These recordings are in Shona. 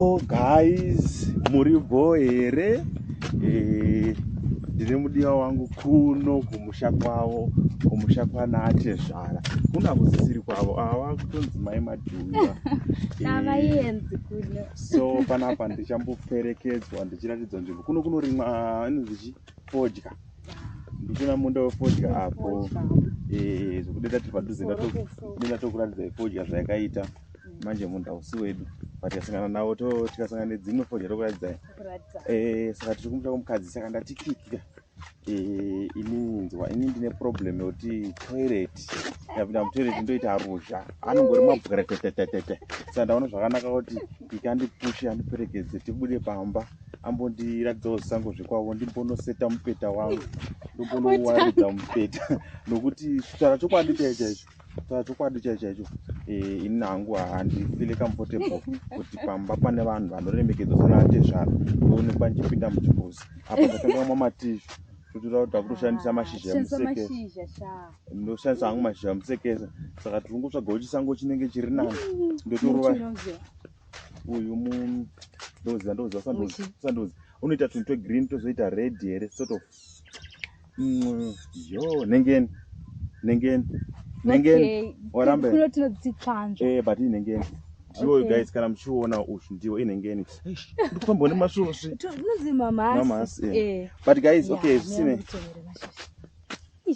Oh guys, muri bho here? Eh, ndine mudiwa wangu kuno kumusha kwavo, kumusha kwanatezvara. Kuno hakusisiri kwavo, ava kutonzi mai Madhuva. Navaenzi kuno. So panapa ndichamboperekedzwa ndichiratidzwa nzvimbo. Kuno kunorimwa inonzi chi fodya. Ndikuona munda wefodya apo. Eh, zvekuti tati padhuze ndatokuratidza fodya zvayakaita. Manje munda usi wedu but tikasangana nawo to tikasangana nedzimwe fodya tokuratidzai. Eh, saka tiri kumusha kwomukadzi saka ndati kiki ka. Eh, ini nzwa ini ndine problem yekuti toilet ndapinda mutoilet ndoita ruzha anongori mabweretetetete saka ndaona zvakanaka kuti kiki andipushe andiperekedze tibude pamba ambondiratidzawo zvisango zvekwavo ndimbonoseta mupeta wangu ndombonouwaridza mupeta nokuti kutaura chokwadi chaicho chaicho kutaura chokwadi chaicho chaicho eh, ini hangu handifile comfortable kuti pamba pane vanhu vanoremekedzwa sanaatezvara ndoonekwa ndichipinda muchimbuzi apa ndakangamwa matishu totoda kuti takutoshandisa mashizha emusekesa ndoshandisa hangu mashizha emusekesa saka tiri kungotsvagawo chisango chinenge chiri nani ndotorova uyu mu ndoziva ndoziva sandozi sandozi unoita tunhu twegreen tozoita red here sort of yo nengeni nengeni nengeni warambe kuno tinodzitsvanzva eh but inengeni ndiwo okay. Guys kana muchiona ushu ndiwo inengeni ndikufamba nemasvosvi tinonzi mamasi mamasi yeah. eh. But guys okay zvisine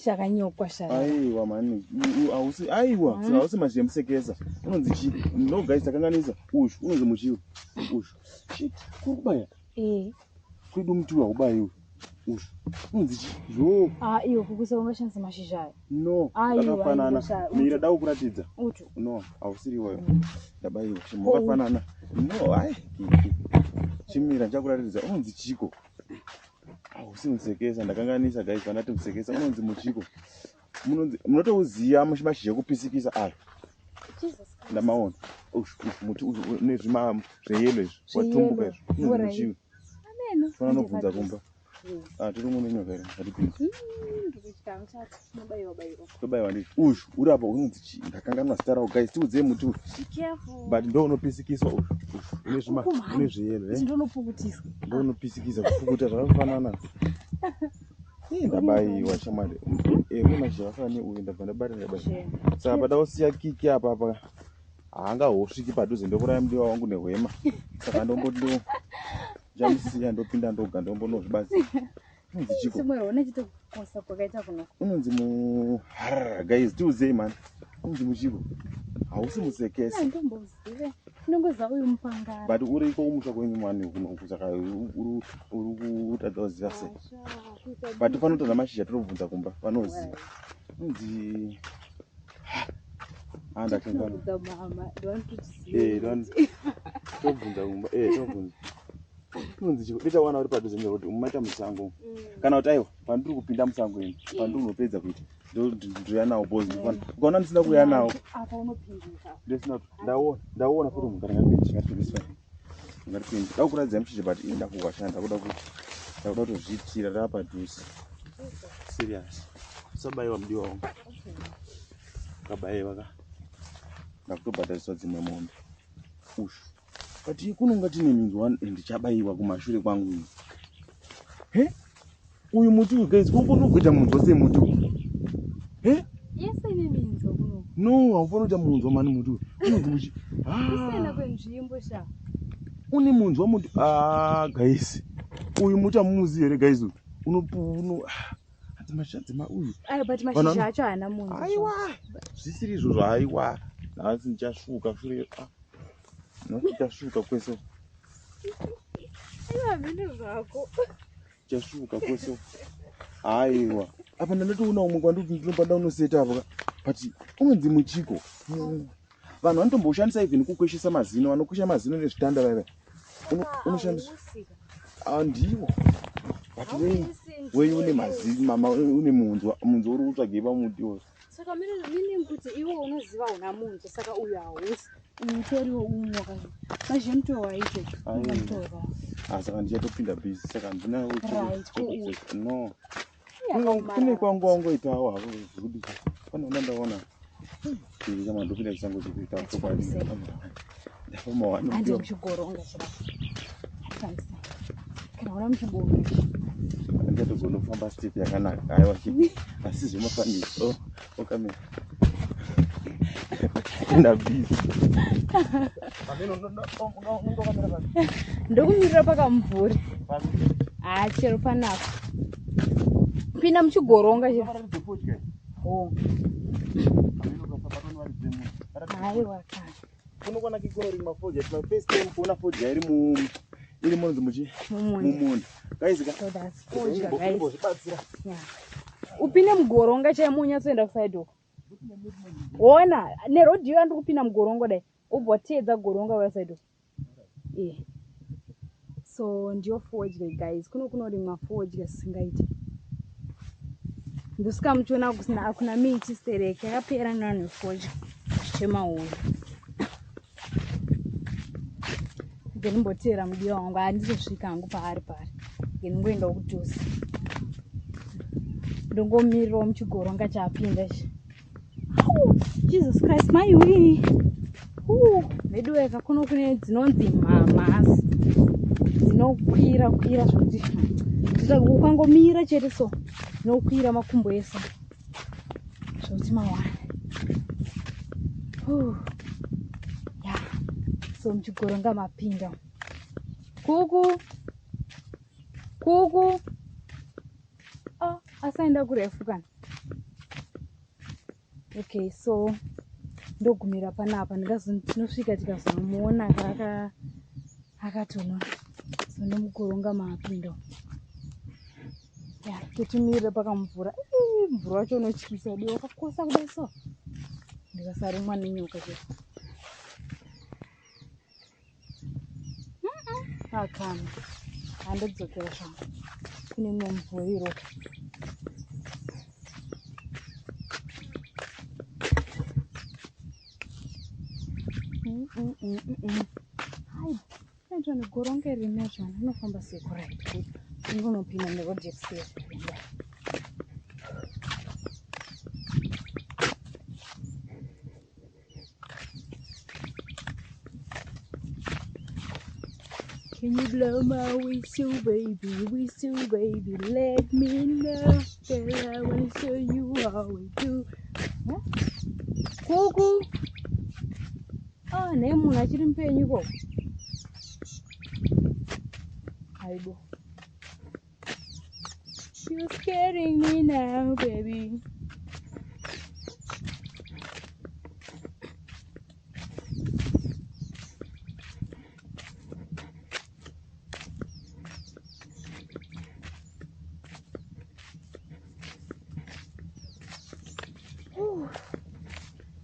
Zvakanyokwa sha. Aiwa mani, hausi aiwa, hausi mashizha emusekesa. Unonzi chi? No guys takanganisa. Ushu unonzi muchiwo. Ushu. Shit, kuri kubaya. Eh. Kwedu muti uyu haubayiwi. Ushu. Unonzi chi? Yo. Ah, iwe kukusa ungashandisa mashizha aya. No, akafanana. Mira dawo kuratidza. Uchu. No, hausiri iwoyo. Ndabayiwa. Shimo wakafanana. No, ai. Chimira ndichakuratidza. Unonzi chiko? Hausi musekesa, ndakanganisa guys, pandati musekesa unonzi muchiko. Munonzi munotouziya mashizha ekupisikisa ayo. Ndamaona. Ushu ushu muti uyu une zvima zveyelo izvi. Watumbuka izvi. Unonzi muchiwi. Ameno. Fana nobvunza kumba. Ah, tiri mune nyoka here? Ngatipinde. Tobaiwa ndizvo. Ushu uri apa unonzi chii? Ndakanganwa zita rawo guys. Tiudzei muti uyu. But ndo unopisikiswa ushu. Ushu une zvima une zveyelo eh. Ndinopukutiswa. Ndo unopisikisa kupukuta zvakafanana. Ii ndabaiwa shamwari. Eh, une mashizha akafanana neuyu ndabva ndabata ndabata. Saka pada kusiya kiki apa apa. Haangahosviki padhuze ndokuraya mudiwa wangu nehwema. Saka ndomboti ndo ndichamusiya ndopinda ndoga ndombonozvibatsira. Unonzi chiko? Unonzi mu harara guys tiudzei man. Unonzi muchiko. Hausi musekesi. Ndombozive. Ndongoziva uyu mupangara. But uriko kumusha kwenyu mani kuno saka uri kutadza kuziva sei. But panotoda mashizha totobvunza kumba vanoziva. Unonzi Ah, ndakanganwa. Eh, tobvunza kumba. Eh, tobvunza. Kunonzi chiko? Ndichawana uri padhuze nekuti umaita musango. Kana kuti aiwa, pandiri kupinda musango ini, pandiri kunopedza kuita. Ndouya nawo boys ndifana. Ukaona ndisina kuuya nawo. Apa unopinduka. Ndisina ndaona, ndaona futi munhu kana ngapindi, ngatipinde swa. Ngatipinde. Ndakuratidza mushizha but ini ndakuwashanda, ndakuda kuti ndakuda kutozviitira rapadhuze. Serious. Usabaiwa mudiwa wangu. Ukabaiwa ka. Ndakutobhadhariswa dzimwe mombe. Ushu. But kunonga tine minzwa ndichabaiwa kumashure kwangu ini. He? Uyu muti uyu guys, kunofanira kuita munzwa sei muti uyu? He? Yese ine minzwa kuno. No, haufaniri kuita munzwa mani muti uyu. Unonzi muchi. Ah. Kusiyana kwenzvimbo sha. Une munzwa muti. Ah, guys. Uyu muti amumuzivi here guys uyu? Unopu uno ah. Adzima uyu. Ayo but mashizha acho haana munzwa. Aiwa. Zvisiri izvozvo aiwa. Nhasi ndichasvuka shure. Ah. Nhasi ndichasvuka kwese. Aiwa hameno zvako. Ndichasvuka kwese. Aiwa. Apa ndandatoona umwe kwandiri ndinopa ndaunoseta apo ka. But unonzi muchiko. Vanhu vanotomboshandisa even kukweshesa mazino, vanokwesha mazino nezvitanda vaya vaya. Unoshandisa. Ah, ndiwo. But wenyu une mazino, mama une munzwa, munzwa uri kutsvagei pamuti wose. Saka meaning kuti iwe unoziva una munzwa saka uyu hausi. Utoriwo umwe wakazvo. Manje mutowa waito. Mutowa. Ah, saka ndichatopinda busy saka handina Right, ko uyu. No. Kune kwangu wangoitawo hako zvekuti pane una ndaona. Chiri chama ndopinda chisango chekuita chokwadi. Handi muchigoronga chira. Kana una muchibonga. Ndichatogona kufamba step yakanaka. Aiwa chipi. Asi zvemafanisi. Oh, okamira. Ndabhizi. Ndokumirira pakamumvuri. Ah, chero panapa. Pinda muchigoronga chero. Oh. Aiwa kana. Kunokwana kikunorimwa fodya. It's my first time kuona fodya iri mu iri munonzi muchi mumunda. Guys ka. So that's fodya guys. Zvibatsira. Yeah. Upinde mugoronga chaimo unyatsoenda kuside uko. Ona nerodhi iyo yandiri kupinda mugorongo dai ubva wateedza goronga uya side uko. Yeah. So ndiyo fodya guys. Kuno kunorimwa fodya singaite. Ndosika muchiona kusina akuna miti stereki yakapera nevanhu vefodya zvichemaona. Ndinimboteera mudiwa wangu handizosvika hangu paari pari. Ndingoendawo kudhuze. Ndongomirirawo muchigoronga chaapinda ichi. Oh, Jesus Christ, maiwee. Veduweka kuno kune dzinonzi mhamhasi dzinokwira kwira zvekuti ukangomira chete so dzinokwira makumbo ese zvekuti mawana. Yeah. So muchigoronga mapinda. Kuku kuku oh, asaenda kurefu kana. Okay, so ndogumira panapa tinosvika tikazomuona akatonwa. So ndomugoronga mapindo. Yeah, totimirire pakamvura. Mvura wacho unotyisa di wakakosa kudai so. Ndikasarumwa nenyoka chete. Akana. Handodzokera zvangu. Kune mumwe mvura iroko. Hai, aitwa negoronga rine zvana anofamba sei kuright kuti ndinonopinda neroad yekuseri. Can you blow my whistle, baby, whistle, baby, let me know. Girl, I wanna show you how we do. Huh? Kuku. Ah, ne munhu achiri mupenyu ko. Aibo. You're scaring me now, baby.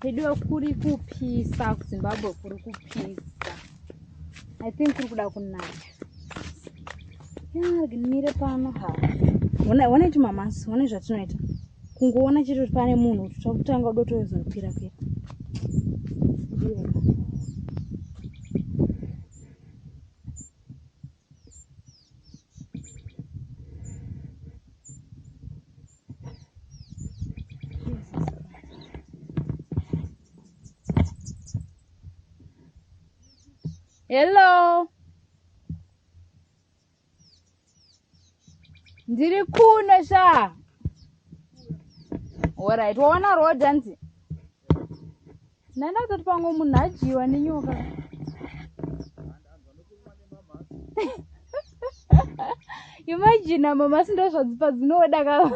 Veduwe kuri kupisa kuZimbabwe, kuri kupisa. I think kuri kuda kunaya. Yeah, mire pano ha. Ona chimamasi, ona zvatinoita. Kungoona chete kuti pane munhu kutanga kudotozokwira kwira. Hello. Ndiri kuno sha. Alright, waona road hanzi? Ndanda kutoti pamwe munhu adyiwa nenyoka. Imagine mamasi ndozvadzipa dzinoda ka.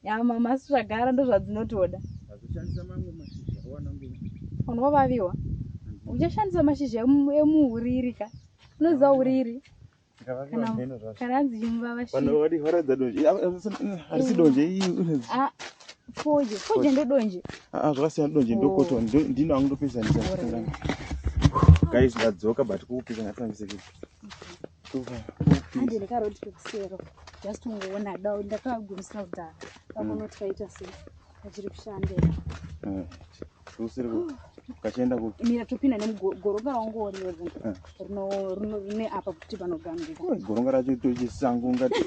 Ya mamasi zvagara ndozvadzinotoda. Azoshandisa mamwe mashizha awana nguva. Unovaviwa. Uchashandisa mashizha emuuriri ka. Unoziva uriri? Kana hanzi chimuvava shiri. Varatidza donje. Harisi donje iyi. Ah, fodya. Fodya ndodonje. Ah, zvakasiyana donje ndokoto ndino hangu ndopesanisa. Guys, ndadzoka but kukupisa ngafambise kuti. Handi nekarodi kekusero. Just ungoona dao ndakagumisira kudhara. Pakuno tikaita sei? Kachiri kushandira. Usiri kachienda kupi? Mira topinda nemugoronga rangu rino rino rine apa kuti panogamuka. Goronga racho tochisango ungati.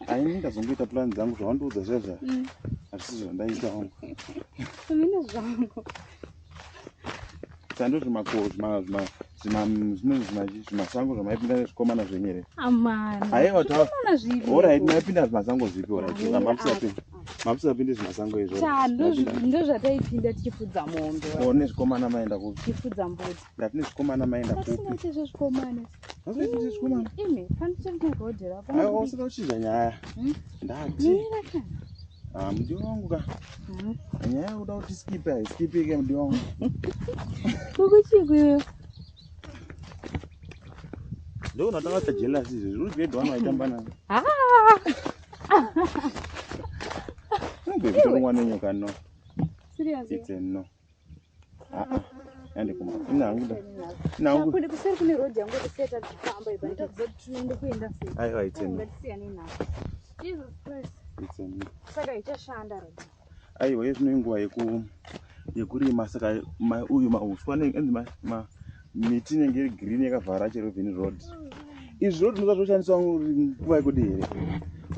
Aini ndazongoita plan dzangu zvawandiudza zviya zviya. Hazvisi zvandaita wangu. Mine zvangu. Sando zvimako zvima zvima zvima zvinonzi zvima zvimasango zvamaipinda nezvikomana zvenyu here? Amana. Aiwa ta. Zvikomana zvipi? Alright, maipinda zvimasango zvipi alright? Amina, Mamusapinda. Mamusapinde zvimasango izvo. Cha ndozvataipinda tichifudza mombe. Oh, nezvikomana maenda kupi? Tichifudza mbudzi. Ndati nezvikomana maenda kupi? Tasingaite zvezvikomana. Masingaite zvezvikomana? Imi, panotori nerodhi rapo. Aiwa, usada kuchinja nyaya. Ndati. Mira kana. Ah, mudiwa wangu ka. Nyaya yekuda kuti skipe haiskipike mudiwa wangu. Kukuchiko iwe. Ndoona takaita jealous izvezvi. Uri grade 1 waitamba nani? Ah! Baby, torumwa nenyoka no. Serious. It's a no. Ah ah. Ende kuma. Ina hangu da. Ina hangu. Kune kuseri kune road yangu kuseta tichifamba ipa. Ndinotoziva kuti tinoenda kuenda sei. Aiwa it's a no. Ngatisiyane nazvo. Jesus Christ. It's a no. Saka ichashanda road. Aiwa yezvino inguva yeku yekurima saka ma, uyu mauswa ne ma, ma miti inenge iri green yakavhara chero vhini road. Izvi road ndozva zvoshandiswa nguva yekudi here?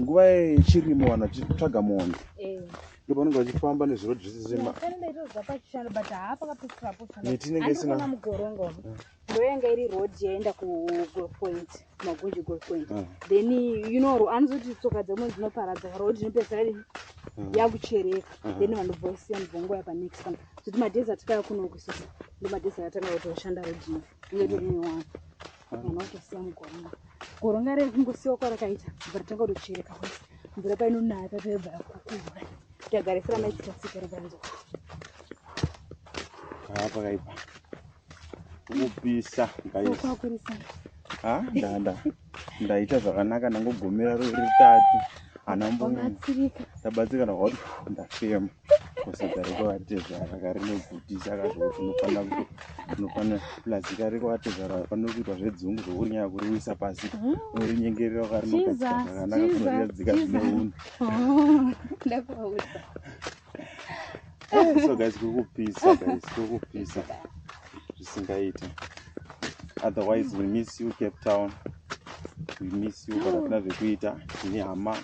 Nguva yechirimo vanhu vachitsvaga mombe. Eh. Ndopanonge vachifamba nezviroad zvese zvema Kana ndaitoziva pachishanda but haa pakapedzisira poshanda. Miti inenge isina- Andikuona mugorongo. Ndoyanga iri road yaenda ku Golf Point, Magunji Golf Point. Then you know anozoti tsoka dzemwe dzinoparadza road inopedzisira iri yakuchereka. Then vanhu vosiya mubvongo yapa next one. Zvoti madays atikauya kunoku isusu ndo madays akatanga kutoshanda road ino. Inge itori nyowani. Vanhu vakutosiya mugoronga. Goronga riri kungosiyiwa kwarakaita bva ratanga kutochereka wese. Mvura painonaya papaibva yakukura. Tagarisira maitsika-tsika robva Haa pakaipa. Kupisa guys. Kwakurisa. Ha ndanda. Ndaita zvakanaka ndangogomera rutatu. Hana mbonyanya. Wabatsirika. Ndabatsirika ndakati ndafema. Kosadza rekuvatezvara karinogutisa kazvokuti unofanira kuto unofanira plus karekuvatezvara panoda kuitwa zvedzungu zvokurinyanya kuriwisa pasi. Unorinyengerera ukarinogadzika Jesus, zvakanaka Jesus, kunorigadzika zvine Jesus. unhu. Oh, ndakuvaudza. So guys kuri kupisa guys kuri kupisa zvisingaite. Otherwise we miss you Cape Town. We miss you but hatina zvekuita. Tine hama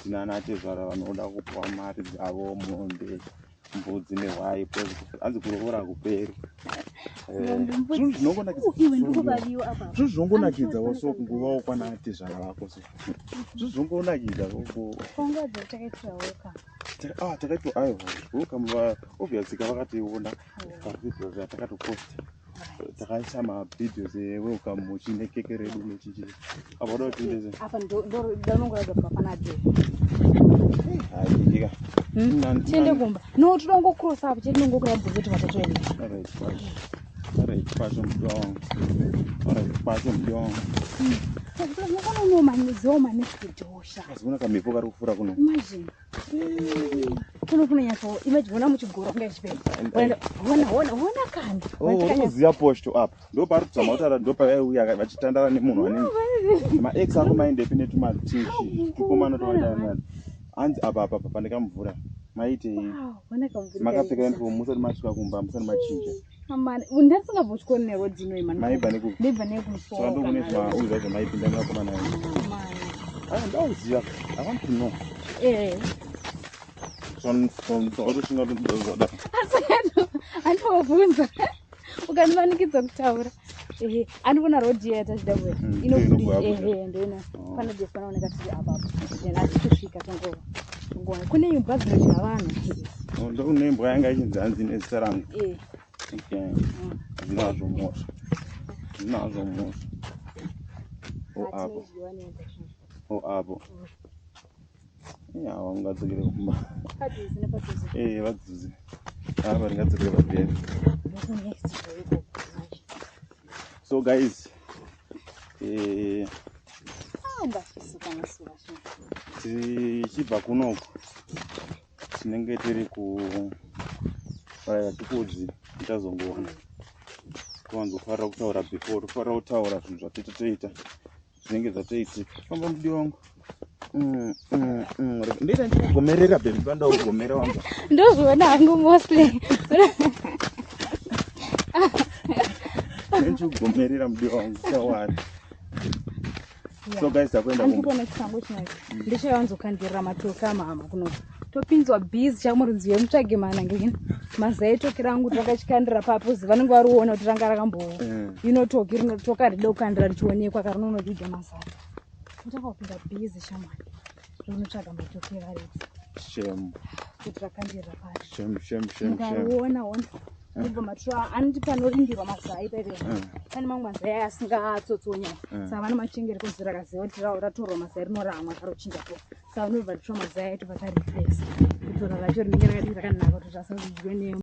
tina ana tezvara vanoda kupuwa mari dzavo mombe mbudzi nehwai hanzi kuroora hakuperi. Mombe, mbudzi. Zvinhu zvinongonakidza. Iwe ndikuvaviwa apa. Zvinhu zvinongonakidza so kunguva kwana tezvara vako so. Zvinhu zvinongonakidza ko Kongadza takaitira woka. Ah, takaitwa aiwa welcome obviously vakationa pavideo zvatakatoposta takaisa mavideos ewelcome muchine keke redu nechichi apa uda kuti tiendese Apa ndo ndo ndanongoratidza kuti hapana dze. haikika Tiende kumba. No, toda kungocrossa apo chete nongokuratidza kuti watatoenda. alright kwacho alright kwacho mudiwa wangu alright kwacho mudiwa wangu Unofana unozivawo manext door sha. asi kamhepo kari kufura kuno Imagine. Kuno kunonyatso imagine ona muchigoronga chipei. Ona ona ona kana. unoziva posto apa ndo pari kuzama kutaura ndo pavaiuya vachitandara nemunhu anenge maex ako maindepi netumatinji tukomana twavaitandara hanzi apa apa apa pane kamvura maitei Wow, ona kamvura. makapfeka uniform musati masvika kumba musati machinja Amana, ndasingabvotyori neroad ino imani. maibva nekupi Ndibva nekumusoro. saka ndokune zvimauza zvamaipinda nevakomana Amana. aya ndauziva i want to know Eh. otoshinga kuda Asi andovabvunza. Ukandimanikidza kutaura. Ehe, andikuona road iya yatachida kuya. Inobva Inobuda yabuda. ehe, ndoina. Pane jesu panooneka tiri apa apa. Then achitosvika tongova. Tongoona. Kune imbwa dzinodya vanhu. ndokune imbwa yanga ichinzi hanzi nezita rangu Eh. Okay. Zvinazvo mhosva zvinazvo mhosva o apo Hatinodyiwa nembwa. o apo yawa ungadzokere kumba Padhuze nepadhuze. ee vadzuze ava ringadzokere pabheni Ndokunext door ikoko manje. so guys eh, Ah, ndachisuka masuva sha. tichibva kunoku tinenge tiri ku vatikudzi tichazongoona towanzofarira kutaura before tofarira kutaura zvinhu zvatete toita zvinenge zvatoitika famba mudiwa wangu Ndoita ndichikugomerera baby panoda kugomera wangu Ndozviona hangu mostly. Ndichikugomerera mudiwa wangu sawari. So guys, takuenda kumba. Andikuona chisango chinacho ndechaiwanzokandirira matoki amama kuno topinzwa busy chamurudzi yemutsvage mana ngekini mazai etoki rangu rakachikandira papo zi vanenge variona kuti ranga rakambo inotoki rinotoka rida kukandira richionekwa karinonodidya mazai totanga kupinda busy shamwari rinotsvaga matoki evaridzi Shame. Kuti rakandirira pari. Shame, shame, shame, shame. Mukaona ona ndobva matura anoti panorindirwa mazai paipe pane mamwe mazai aya asingatsotsonya saka vana machengeri kozi rakaziva kuti ratorwa mazai rinoramwa karochinja po saka vanobva ritora mazai ayo tobva tareplace kutora racho rinenge rakadii rakanaka kuti rasazodyiwe ne.